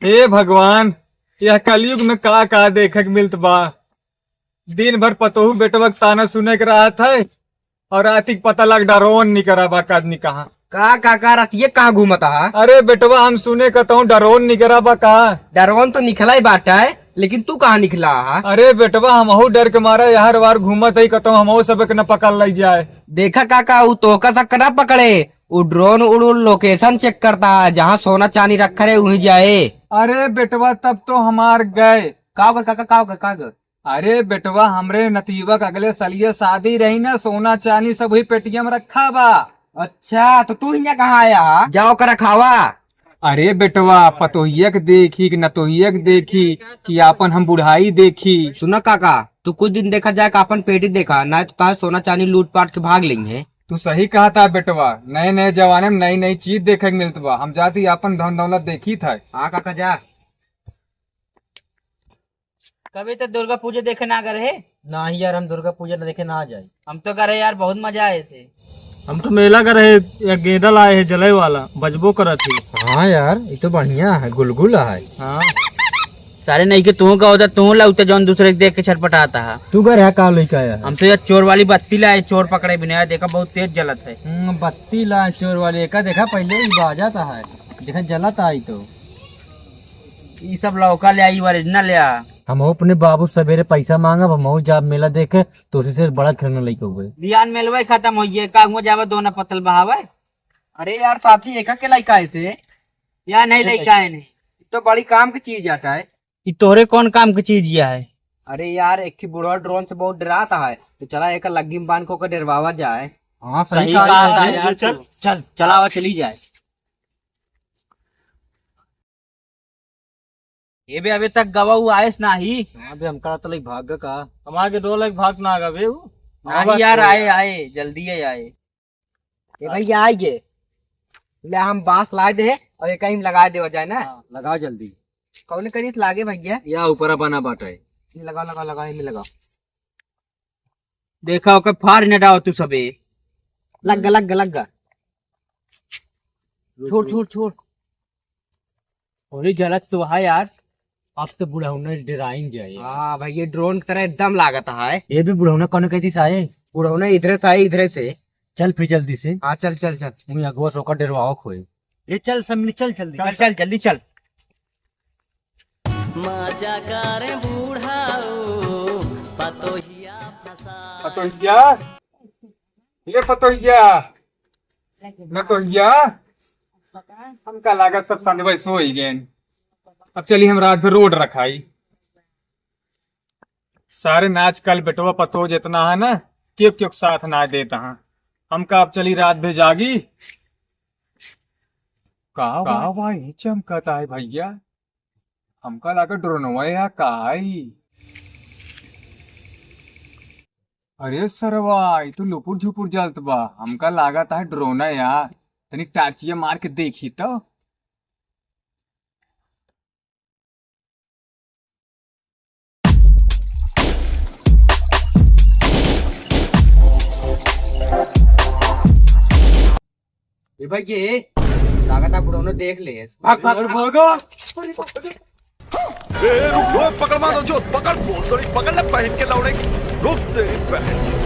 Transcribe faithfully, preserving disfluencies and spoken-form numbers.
हे भगवान, यह कलयुग में का का देखे के मिलत बा। दिन भर पतोहू बेटवा के ताना सुने के रहत है और राती के पता लग डरोन निकरा बा का आदमी कहाँ। का काका, रतिये कहाँ घूमत हा? अरे बेटवा, हम सुने कहत हूँ डरोन निकरा बा का। डरोन तो निकला ही बाटा है, लेकिन तू कहाँ निकला हा? अरे बेटवा, हमहू डर के मारा यहर वार घूमत ही, कहत हूँ हमहू सब एक न पकड़ लई जाए। देखा काका, उ तोहका शक ना पकड़े, उ ड्रोन उड़ उड़ लोकेशन चेक करता है, जहाँ सोना चानी रखा रहे वहीं जाए। अरे बेटवा, तब तो हमार गए। का होगा काका, का होगा, का होगा? अरे बेटवा, हमरे नतीबा के अगले सलिए शादी रही ना, सोना चानी सब ही पेटिया में रखा बा। अच्छा, तो तू हियाँ कहाँ आया हा? जाओ का रखावा। अरे बेटवा, पतोहिया के देखी कि नतोहिया के देखी कि आपन हम बुढ़ाई देखी। सुना काका, तू कुछ दिन देखा जाए का आपन पेटी देखा, ना तो तार सोना चानी लूट पाट के भाग लेंगे। तू सही कहत हा बेटवा, नए नए जमाने में नई नई चीज देखे के मिलत बा। हम जाती आपन धन दौलत देखी था। हाँ काका जा। कभी तो दुर्गा पूजा देखे ना गए रहे? नाही यार, हम दुर्गा पूजा देखे ना जाए। हम तो गए रहे यार, बहुत मजा आए थे। हम तो मेला गए रहे, एक गेंदा लाए है जले वाला, बजबो करत ही। हाँ यार, ये तो बढ़िया है, गुलगुला है। हाँ। सारे नहीं के तू का होता, तू लाउते जौन दूसरे के देख के छटपटाता है। तू गए रहा का लेके आया है? हम तो यार चोर वाली बत्ती लाए, चोर पकड़े बिना, देखा बहुत तेज जलत है। हम्म, बत्ती लाए चोर वाली, एका देखा पहले ही बाजा था है, देखा जलत आई तो। ई सब लौका ले आई, ओरिजिनल या। हम अपने बाबू सवेरे पैसा मांगब, हम जाब मेला देखे, तो उसी से बड़ा खिलौना लेके हुए। बिहान मेलवे खत्म होइए, का हुआ जावे दोना पतल बहावे। अरे यार साथी, एका के लइका है से? या नहीं लइका है नहीं। तो बड़ी काम की चीज आता है। ई तोहरे कौन काम की चीज या है? अरे यार, एक ही बुढ़वा ड्रोन से बहुत डराता है, तो चला एक लग्गी में बांध को के डरवावा जाए। हाँ, सही सही कहा कहा यार, यार, चल, चल। चल, चलावा, चली जाए। ए बे, अबे तक गवा उ आयस नाही। हाँ बे, हमका तो लइक भाग ग का। हमार के दो लइक भाग ना गवे उ। नाही यार, आए, आए, जल्दी है आए। ए भैया, आइ गे। ले हम बांस लाइ दे और एक ही में लगा देवा जाए ना। हाँ, लगाओ जल्दी। कौन करी लागे भैया? या ऊपर बना बाटा है। ये लगाओ, लगाओ, लगाओ, इनमें लगाओ। देखा ओके फाड़ न डाओ तू सबे। लग गा, लग गा, लग गा। छोड़, छोड़, छोड़। अरे जलत तो है यार, अब तो बुढ़ौना डराइन जाए यार। हाँ भाई, ये ड्रोन की तरह एकदम लागत है। ये भी बुढ़ौना कौन कहती साए? बुढ़ौना इधरे से आए, इधरे से। चल फिर जल्दी से। हाँ, चल, चल, चल। मुझे अगवा से ओकर डरवाओ खोए। ले चल समली, चल जल्दी, चल, चल, चल, जल्दी चल। मजा करे बूढ़ाऊ, पतोहिया फंसा। पतोहिया, ये पतोहिया, नतोहिया, हमका लागत सब संजय सोई गए। अब चली हम रात भर रोड रखाई। सारे ना आजकल बेटवा पतोह जितना है ना, क्यों क्यों साथ ना देता है। हमका अब चली रात भर जागी। का का भाई चमकत आए भैया? हमका लागत ड्रोनवा या का आई? अरे सरवा, ई तो लुपुर झुपुर जलत बा। हमका लागत है ड्रोन या। तनी टार्चिया मार के देखी तो। ए भाई, ये लागत है बुढ़ौना देख ले। भाग, भाग, भाग। ए, रुक, रुक, पकड़ मारो जो, पकड़, भोसड़ी, पकड़ ले, बहन के लौड़े। रुक, तेरी बहन।